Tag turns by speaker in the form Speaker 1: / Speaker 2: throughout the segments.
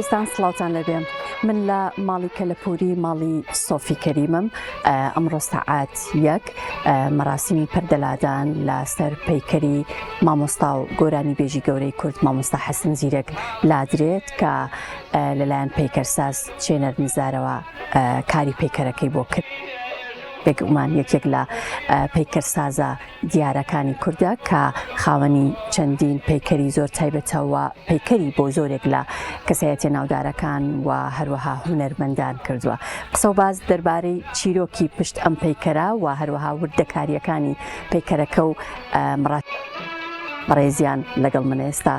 Speaker 1: ئێستان سڵاوتان لەبێ من لە ماڵی کەلەپوری ماڵی سۆفی کەریمم ئەمڕۆ سەعات یەک مەراسیمی پەردەلادان لە سەر پەیکەری مامۆستا و گۆرانی بێژی گەورەی کورد مامۆستا حەسەن زیرەک لادرێت کە لەلایەن پەیکەرساز چێنەر نزارەوە کاری پەیکەرەکەی بۆ کرد. بێگومان یەکێک لە پەیکەرسازە دیارەکانی کوردە کە خاوەنی چەندین پەیکەری زۆر تایبەتە و پەیکەری بۆ زۆرێک لە کەسایەتیە ناودارەکان و هەروەها هونەرمەندان کردووە. قسە و باس دەربارەی چیرۆکی پشت ئەم پەیکەرە و هەروەها وردەکارییەکانی پەیکەرەکە و بەڕێزیان لەگەڵ من ئێستا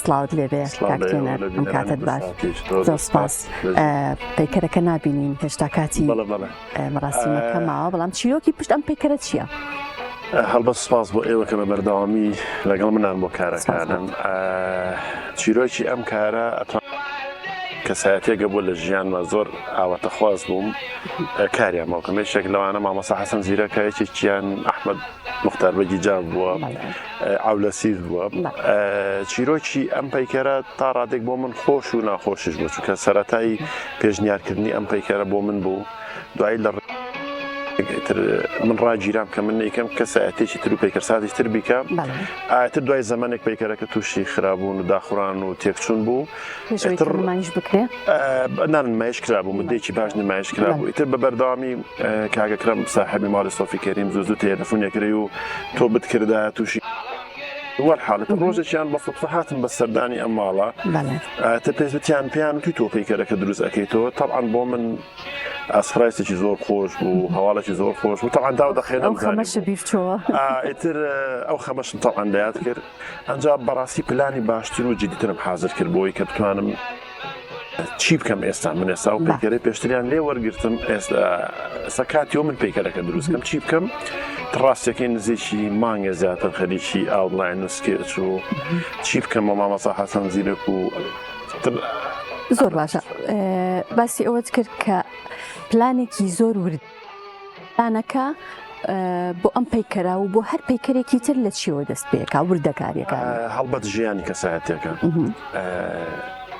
Speaker 1: سڵاوت لێبێ کاک تێنەر ئەم کاتەت باش زۆر سپاس پەیکەرەکە نابینین هێشتا کاتی مەراسیمەکە ماوە بەڵام چیرۆکی پشت ئەم پەیکەرە چییە؟
Speaker 2: هەڵبەت سپاس بۆ ئێوە کە بە بەردەوامی لەگەڵ منان بۆ کارەکانم چیرۆکی ئەم کارە کەسایەتێکە بۆ لە ژیانمە زۆر ئاواتەخواز بووم کاریان ماوکەم یەکێک لەوانە مامۆستا حەسەن زیرەکە یەکێکیان ئەحمەد مختار بەگی جاف بووە عەولەسیف بووە چیرۆکی ئەم پەیکەرە تا ڕادێک بۆ من خۆش و ناخۆشیش بوو چونکە سەرەتای پێشنیارکردنی ئەم پەیکەرە بۆ من بوو دوایی لە تر من ڕاگیرام کە من نیکەم کەسایەتێکی تر و پەیکەرسازی تر بیکە ئاتر دوای زەمانێک پەیکەرەکە تووشی خرابوون و داخوران و تێکچون بوو
Speaker 1: نمایش بکرێ
Speaker 2: نا نمایش کرابوو مدەیەکی باش نمایش کرابوو ئیتر بە بەردەوامی کاک ئەکرەم ساحێبی ماڵی سۆفی کەریم زوو زوو تەلەفۆنی ئەکرێ و تۆ بتکردا تووشی وەرحاڵ ئیتر ڕۆژێکیان بە سوتفە هاتم بە سەردانی ئەم ماڵە تە پێش وتیان پێیان وتی تۆ پەیکەرەکە دروست ئەکەیتەوە تەبعەن بۆ من surprise ێکی زۆر خۆش بوو هەواڵێکی زۆر خۆش بوو تەبعەن داو دەخێنم
Speaker 1: ئەو خەمەشە بیر چۆوە
Speaker 2: ئیتر ئەو خەمەشم تەبعەن لە یاد کرد ئەنجا بەڕاستی پلانی باشتر و جدیترم حازر کرد بۆی کە بتوانم چی بکەم ئێستا من ئێستا و پەیکەرەی پێشتریان لێ وەرگرتم ئێستا کاتیەوە من پەیکەرەکە دروست کەم چی بکەم ڕاستەکەی نزیکی مانگە زیاتر خەریکی outline و sketch و چی بکەم بۆ مامۆستا حەسەن زیرەک و
Speaker 1: زۆر باشە باسی ئەوەت کرد کە پلانێکی زۆر ورد پلانەکە بۆ ئەم پەیکەرە و بۆ هەر پەیکەرێکی تر لە چیەوە دەست پێکا وردەکاریەکان؟
Speaker 2: هەڵبەت ژیانی کەسایەتیەکە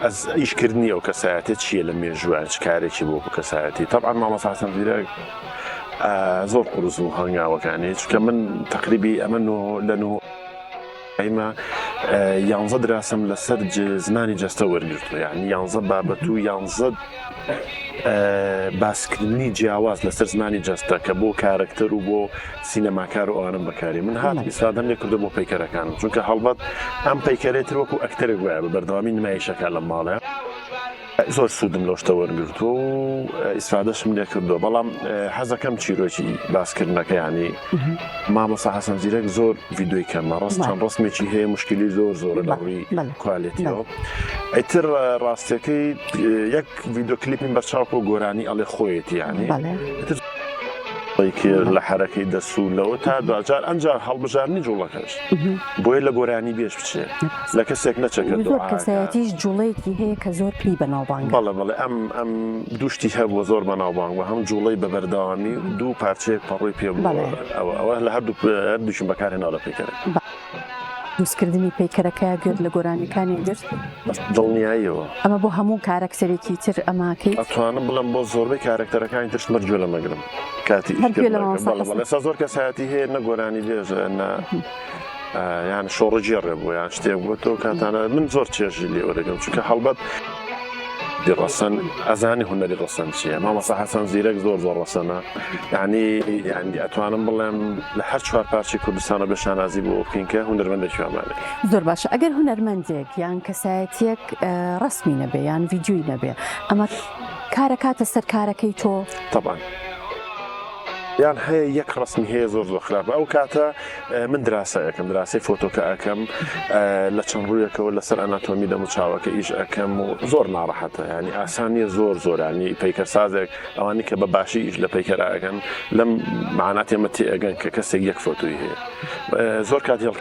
Speaker 2: ئەز ئیشکردنی ئەو کەسایەتە چییە لە مێژووە چ کارێکی بۆ کەسایەتی تەبعەن مامۆستا حەسەن زیرەک زۆر قورس بوو هەنگاوەکانی چونکە من تەقریبی ئەمە لە نۆ ئەیمە یانزە دراسەم لەسەر زمانی جەستە وەرگرتووە یعنی یانزە بابەت و یانزە باسکردنی جیاواز لەسەر زمانی جەستە کە بۆ کارەکتەر و بۆ سینەماکار و ئەوانم بەکاری من هات ئیسفادەم لێ کردو بۆ پەیکەرەکانم چونکە هەڵبەت ئەم پەیکەرێ تر وەکو ئەکتەرێک وایە بە بەردەوامی نمایشەکە لە ماڵێ زۆر سوودم لەو شتە وەرگرتووە و ئیسفادەشم لێ کردووە بەڵام حەزەکەم چیرۆکی باسکردنەکە ینی مامۆستا حەسەن زیرەک زۆر ڤیدیۆی کەمە ڕست چەند ڕسمێکی هەیە مشکلی زۆر زۆرە لە ڕووی quality ەوە ئیتر ڕاستەکەی یەک ڤیدیۆ کلیپیم بەرچاو کۆ گۆرانی ئەڵێ خۆیەتی یانی کرد لە حرەکەی دەسوو لەوە تا دواجار ئەنجار هەڵبژاردنی جوڵەکەش بۆیە لە گۆرانی بێژ بچێ لە کەسێک نەچێت
Speaker 1: زۆر کەسایەتیش جوڵەیەکی هەیە کە زۆر پێی بەناوبانگ
Speaker 2: بەڵێ بەڵێ ئەم ئەم دووشتی هەبووە زۆر بەناوبانگ بوو هەم جوڵەی بە بەردەوامی دوو پارچەیەک پەڕۆی پێ بوو ئەوە ئەوە لە هەردوو هەردووکیم بەکارهێنا لە پەیکەرەکە.
Speaker 1: دروستکردنی پەیکەرەکە گوێت لە گۆرانیەکانی گرت؟
Speaker 2: دڵنیاییەوە.
Speaker 1: ئەمە بۆ هەموو کارەکتەرێکی تر ئەماکەیت؟
Speaker 2: ئەتوانم بڵێم بۆ زۆربەی کارەکتەرەکانی ترش مەر گوێ لەمەگرم کاتی
Speaker 1: هەر گوێ لە مامۆستا
Speaker 2: بەڵێ بەڵێ ئێستا زۆر کەسایەتی هەیە نە گۆرانی بێژە نە یان شۆڕگێڕێ بوو یان شتێک بوو تۆ کاتانە من زۆر چێژی لێ وەرەگرم چونکە هەڵبەت ڕەسەن ئەزانی هونەری ڕەسەن چییە مامۆستا حەسەن زیرەک زۆر زۆر ڕەسەنە یعنی یعنی ئەتوانم بڵێم لە هەر چوار پارچەی کوردستانە بە شانازی بۆ بکەین کە هونەرمەندێکی وامانە
Speaker 1: زۆر باشە ئەگەر هونەرمەندێک یان کەسایەتیەک ڕەسمی نەبێ یان ڤیدیۆی نەبێ ئەمە کارەکاتە سەر کارەکەی تۆ؟
Speaker 2: تەبعەن یان هەیە یەک ڕەسمی هەیە زۆر زۆر خراپە ئەو کاتە من دراسە ئەکەم دراسەی فۆتۆکە ئەکەم لە چەند ڕوویەکەوە لەسەر ئەناتۆمی دەموچاوەکە ئیش ئەکەم و زۆر ناڕەحەتە ینی ئاسان نییە زۆر زۆرانی پەیکەرسازێک ئەوانی کە بە باشی ئیش لە پەیکەرا ئەکەن لەم مەعانات ئێمە تێئەگەن کە کەسێک یەک فۆتۆی هەیە زۆر کات هێڵ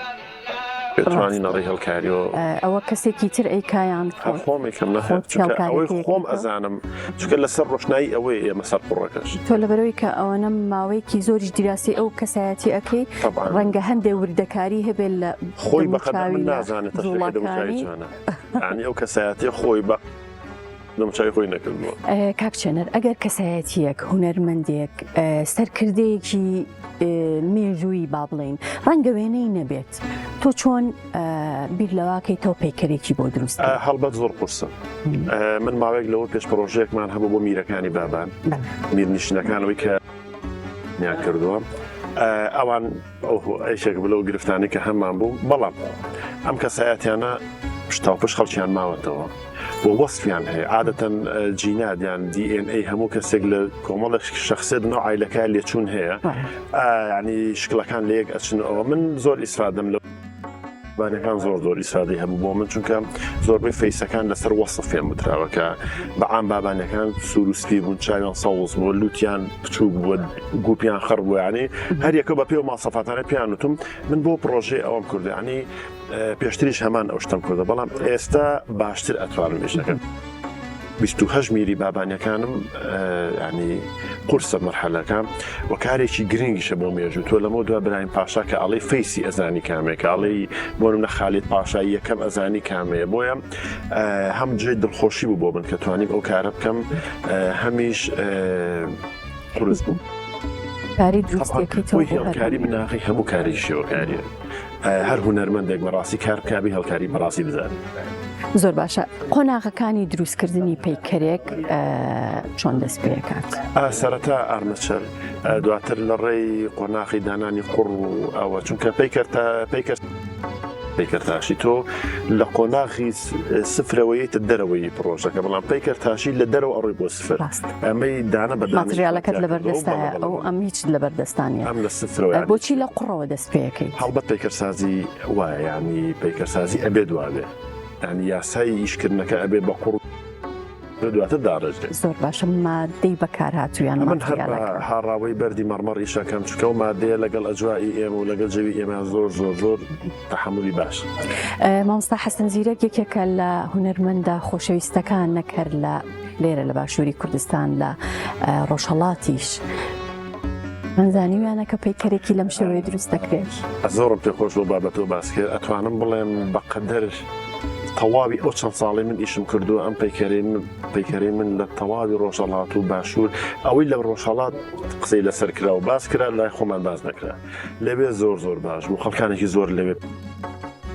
Speaker 2: توانی نەڕی هێڵکاریەوە
Speaker 1: ئەوە کەسێکی تر ئەیکا یان
Speaker 2: هەر خۆم ئەیکەم نە
Speaker 1: خۆت
Speaker 2: چونکە ئەوەی
Speaker 1: هێڵکاریەکەی
Speaker 2: خۆم
Speaker 1: ئەکەیتەوە؟
Speaker 2: ئەزانم چونکە لەسەر ڕۆشنایی ئەوەیە ئێمە سەر قوڕەکەش
Speaker 1: تۆ لەبەرئەوەی کە ئەوەنە ماوەیەکی زۆریش دیراسی ئەو کەسایەتی ئەکەی
Speaker 2: طبعا
Speaker 1: ڕەنگە هەندێ وردەکاری هەبێت لە
Speaker 2: خۆی بەقەدەر
Speaker 1: دەموچاوی
Speaker 2: من
Speaker 1: لە
Speaker 2: نازانێت تەشریحی دەموچاوی
Speaker 1: جوڵەکانی
Speaker 2: چۆنە یعنی ئەو کەسایەتیە خۆی بە. دەموچاوی خۆی نەکردووە.
Speaker 1: کاک چێنەر ئەگەر کەسایەتییەک، هونەرمەندێک، سەرکردەیەکی مێژوویی با بڵێین ڕەنگە وێنەی نەبێت، تۆ چۆن بیر لەواکەیتەوە پەیکەرێکی بۆ دروست بکەیت؟
Speaker 2: هەڵبەت زۆر قورسە. من ماوەیەک لەوە پێش پڕۆژەیەکمان هەبوو بۆ میرەکانی بابان، میرنشینەکان ئەوەی کە یان کردووە ئەوان ئەو یەکێک بوو لەو گرفتانەی کە هەمان بوو، بەڵام ئەم کەسایەتیانە پشتاوپشت خەڵکیان ماوەتەوە و وەسفیان هەیە، عادەتەن جینات یان DNA هەموو کەسێک لە کۆمەڵێک شەخسیەت ناو عایلەکە لێچوون هەیە، یعنی شکڵەکان لە یەک ئەچن. ئەوە من زۆر ئیسفادەم لە بانەکان زۆر زۆر ئیسفادەی هەبوو بۆ من، چونکە زۆربەی face ەکان لەسەر وەسف پێم وتراوە کە بە عام بابانەکان سوور و سپی بوون، چاویان سەوز بوو، لوتیان بچووک بووە، گوپیان خڕ بوو، یعنی هەر یەکە بە پێ و ماسەفاتانە پێیان وتم. من بۆ پرۆژەی ئەوەم کردو، یعنی پێشتریش هەمان ئەو شتەم کردو، بەڵام ئێستا باشتر ئەتوانم ئیشەکە. 28 میری بابانیەکانم ینی قورسە مەرحەلەکە و کارێکی گرنگیشە بۆ مێژوو. تۆ لەمە دو برایم پاشا کە ئەڵێی face ی ئەزانی کامێکە، ئەڵێی بۆ نمونە خالید پاشای یەکەم ئەزانی کامەیە. بۆیە هەم جێی دڵخۆشی بوو بۆ من کە توانیم ئەو کارە بکەم، هەمیش قورس بوو.
Speaker 1: کاری دروستەکەی تۆ
Speaker 2: بۆ هێڵکاری بناغەی هەموو کارێکی شێوەکاریە. هەر هونەرمەندێک بەڕاستی کار بکا بی هێڵکاری بەڕاستی بزانێت.
Speaker 1: زۆر باشە قۆناغەکانی دروستکردنی پەیکەرێک چۆن دەست پێکات؟
Speaker 2: سەرەتا armature دواتر لە ڕێی قۆناغی دانانی قوڕ و ئەوە چونکە پەیکەر تا پەیکەر پەیکەرتاشی تۆ لە قۆناغی سفرەوەیتە دەرەوەی پرۆژەکە بەڵام پەیکەرتاشی لە دەرەوە ئەڕۆی بۆ سفر ئەمەی دانە بە
Speaker 1: ماتریالەکەت لەبەردەستایە ئەو ئەم هیچ لەبەردەستانە
Speaker 2: ئەم لە سفرەوە
Speaker 1: بۆچی لە قوڕەوە دەست پێەکەیت؟
Speaker 2: هەڵبەت پەیکەرسازی وایە یانی پەیکەرسازی ئەبێت وابێ یانی یاسای ئیشکردنەکە ئەبێ بە قوڕ دواتر داڕێژرێت.
Speaker 1: زۆر باشە مادەی بەکارهاتوو یان
Speaker 2: من هەر بە هاڕاوەی بەردی مەڕمەڕ ئیشەکەم چونکە ئەو مادەیە لەگەڵ ئەجوایی ئێمە و لەگەڵ جەوی ئێمە زۆر زۆر زۆر تەحەمولی باش.
Speaker 1: مامۆستا حەسەن زیرەک یەکێکە لە هونەرمەندە خۆشەویستەکان نەک هەر لە لێرە لە باشووری کوردستان لە ڕۆژهەڵاتیش. من زانیویانە کە پەیکەرێکی لەم شێوەیە دروست دەکرێت.
Speaker 2: زۆرم پێ خۆش بۆ بابەتەوە باس کرد ئەتوانم بڵێم بەقەدەر تەواوی ئەو چەند ساڵی من ئیشم کردووە ئەم پەیکەرەی من پەیکەرەی من لە تەواوی ڕۆژهەڵات و باشوور ئەوەی لە ڕۆژهەڵات قسەی لەسەر کرا و باس کرا لای خۆمان باس نەکرا لەوێ زۆر زۆر باش بوو خەڵکانێکی زۆر لەوێ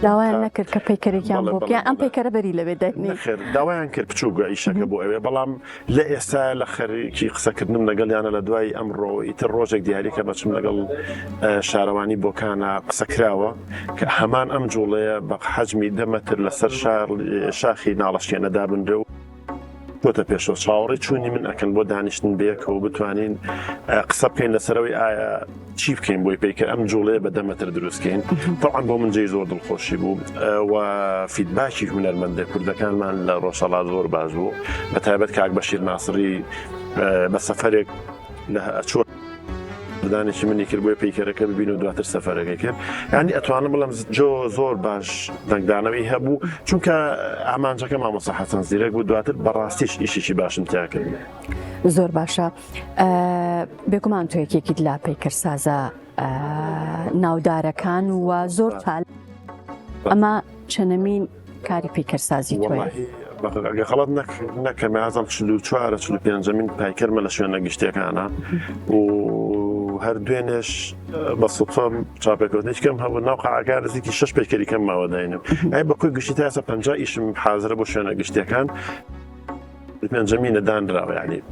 Speaker 1: داوایان نەکرد کە پەیکەرێکیان بۆ بکەن ئەم پەیکەرە بەری لەوێ دەنێ
Speaker 2: نەخێر داوایان کرد بچووک ئیشەکە بۆ ئەوێ بەڵام لە ئێستا لە خەریکی قسەکردنم لەگەڵیانە لە دوای ئەمڕۆ ئیتر ڕۆژێک دیاریکە بەچم لەگەڵ شارەوانی بۆکانە قسە کراوە کە هەمان ئەم جوڵەیە بە حەجمی دە مەتر لەسەر شاخی ناڵەشکێنە دابنرێ و بۆتە پێشەوە چاوەڕێی چوونی من ئەکەن بۆ دانیشتن بەیەکەوە بتوانین قسە بکەین لەسەرەوەی ئایا چی بکەین بۆی پەیکەر ئەم جوڵەیە بە دە مەتر دروستکەین طبعا بۆ من جێی زۆر دڵخۆشی بوو و feedback ی هونەرمەندە کوردەکانمان لە ڕۆژهەڵات زۆر باش بوو بە تایبەت کاک بەشیر ناسری بە سەفەرێک لە ئەچوە دانێکی منی کرد بۆی پەیکەرەکە ببین و دواتر سەفەرەکەی کرد ینی ئەتوانم بڵم جۆ زۆر باش دەنگدانەوەی هەبوو چونکە ئامانجەکە مامۆستا حەسەن زیرەک بوو دواتر بەڕاستیش ئیشێکی باشم تیا کرد.
Speaker 1: زۆر باشە بێگومان تۆ یەکێکیت لە پەیکەرسازە ناودارەکان و زۆر چال ئەمە چەنەمین کاری پەیکەرسازی تۆیە؟
Speaker 2: ئەگەر خەڵەت نەکەم ئازم 44 45مین پایکەرمە لە شوێنە گشتیەکانە و هەر دوێنێش بە سوتفە چاپێکەوتنێکی کەم هەبوو ناو قاعەکە نزیکی شش پەیکەری کەم ماوە داینم ئەی بە کۆی گشتی تا ئێستا 50 ئیشم حازرە بۆ شوێنە گشتیەکان پێنجەمینە دانراوە یعنی.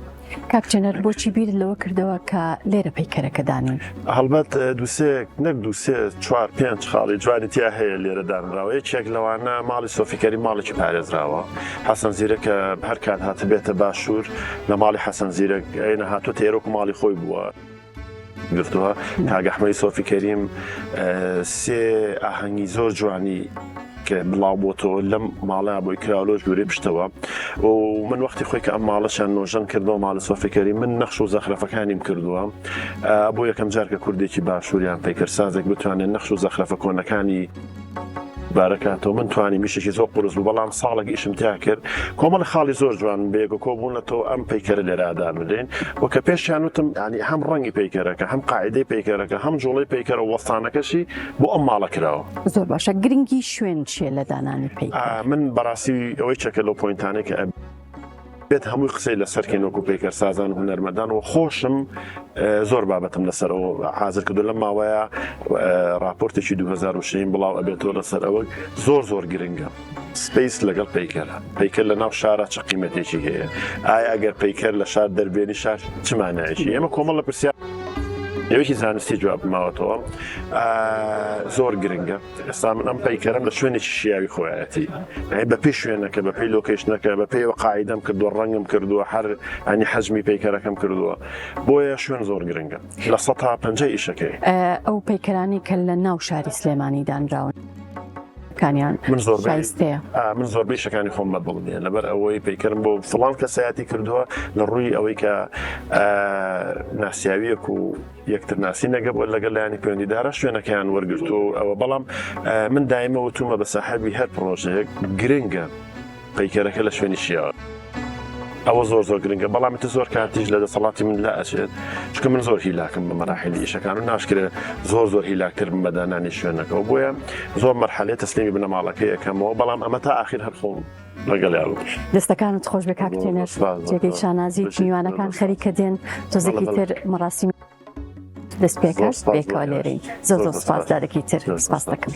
Speaker 1: کاک چنەر بۆچی بیرت لەوە کردەوە کە لێرە پەیکەرەکە دانێی؟
Speaker 2: هەڵبەت دووسێ نەک دووسێ چوار پێنج خاڵی جوانی تیا هەیە لێرە دانراوە یەکێک لەوانە ماڵی سۆفیکەری ماڵێکی پارێزراوە حەسەن زیرەک کە هەر کات هاتبێتە باشوور لە ماڵی حەسەن زیرەک ئەینە هاتووەتە ئێرە وەکو ماڵی خۆی بووە. گرتووە کاک ئەحمەدی سۆفی کەریم سێ ئاهەنگی زۆر جوانی کە بڵاو بۆتەوە لەم ماڵە بۆی کراوە لۆ ژوورێ پشتەوە و من وەختی خۆی کە ئەم ماڵەشان نۆژەن کردەوە ماڵە سۆفی کەریم من نەخش و زەخرەفەکانیم کردووە بۆ یەکەم جار کە کوردێکی باشووریان پەیکەرسازێک بتوانێت نەخش و زەخرەفە کۆنەکانی بارەکاتەوە من توانیم ئیشێکی زۆر قورس بوو بەڵام ساڵێک ئیشم تیا کرد کۆمەڵی خاڵی زۆر جوان بەیەکە کۆبوونەتەوە ئەم پەیکەرە لێرە دابنرێن و کە پێشیان وتم ینی هەم ڕەنگی پەیکەرەکە هەم قاعدەی پەیکەرەکە هەم جوڵەی پەیکەرە وەستانەکەشی بۆ ئەم ماڵە کراوە.
Speaker 1: زۆر باشە گرنگی شوێن چیە لە دانانی پەیکەر؟
Speaker 2: من بەڕاستی ئەوەی چەکە لەو point انەی کە. بێت هەمووی قسەی لەسەر کەین وەکو پەیکەرسازان و هونەرمەندان و خۆشم زۆر بابەتم لەسەر ئەوە حاضر کردو لەم ماوەیە راپۆرتێکی 2006 بڵاو ئەبێتەوە لەسەر ئەوە زۆر زۆر گرنگە space لەگەڵ پەیکەرە پەیکەر لە ناو شارە چ قیمەتێکی هەیە ئایا ئەگەر پەیکەر لە شار دەربێنی شار چ مانایەکی ئێمە کۆمەڵ لە پرسیار یەکی زانستی جواب ماوەتەوە زۆر گرنگە ئێستا من ئەم پەیکەرەم لە شوێنێکی شیاوی خۆیەتی یعنی بە پێی شوێنەکە بە پێی location ەکە بە پێی قاعدەم کردووە ڕەنگم کردووە هەر ئەنی حەجمی پەیکەرەکەم کردووە بۆیە شوێن زۆر گرنگە لە سە پەنجەی ئیشەکەی.
Speaker 1: ئەو پەیکەرانەی کە لە ناو شاری سلێمانی دانراون کانیان
Speaker 2: من زۆربەی شایستەیە؟ من زۆربەی شەکانی خۆم بە دڵ نییە لەبەر ئەوەی پەیکەرم بۆ فڵان کەسایەتی کردووە لە ڕووی ئەوەی کە ناسیاویەک و یەکتر ناسی نەگە بۆ لەگەڵ لایەنی پەیوەندیدارە شوێنەکەیان وەرگرتووە و ئەوە بەڵام من دایمە وتومە بە ساحێبی هەر پڕۆژەیەک گرنگە پەیکەرەکە لە شوێنی شیاوە ئەوە زۆر زۆر گرنگە بەڵام تە زۆر کاتیش لە دەسەڵاتی من لا ئەچێت چونکە من زۆر هیلاکم بە مەراحیلی ئیشەکان و ناشکرێت زۆر زۆر هیلاکتر بم بە دانانی شوێنەکەەوە بۆیە زۆر مەرحەلێ تەسلیمی بنەماڵەکەی یەکەمەوە بەڵام ئەمە تا ئاخیر هەر خۆم لەگەڵیان بوو.
Speaker 1: دەستەکانت خۆش بێ کاک توێنەر جێگەی شانازیت میوانەکان خەریکە دێن تۆزێکی تر مەڕاسیمی دەست پێکات بێکەوە لێرەین زۆر زۆر سپاس جارێکی تر سپاس دەکەم.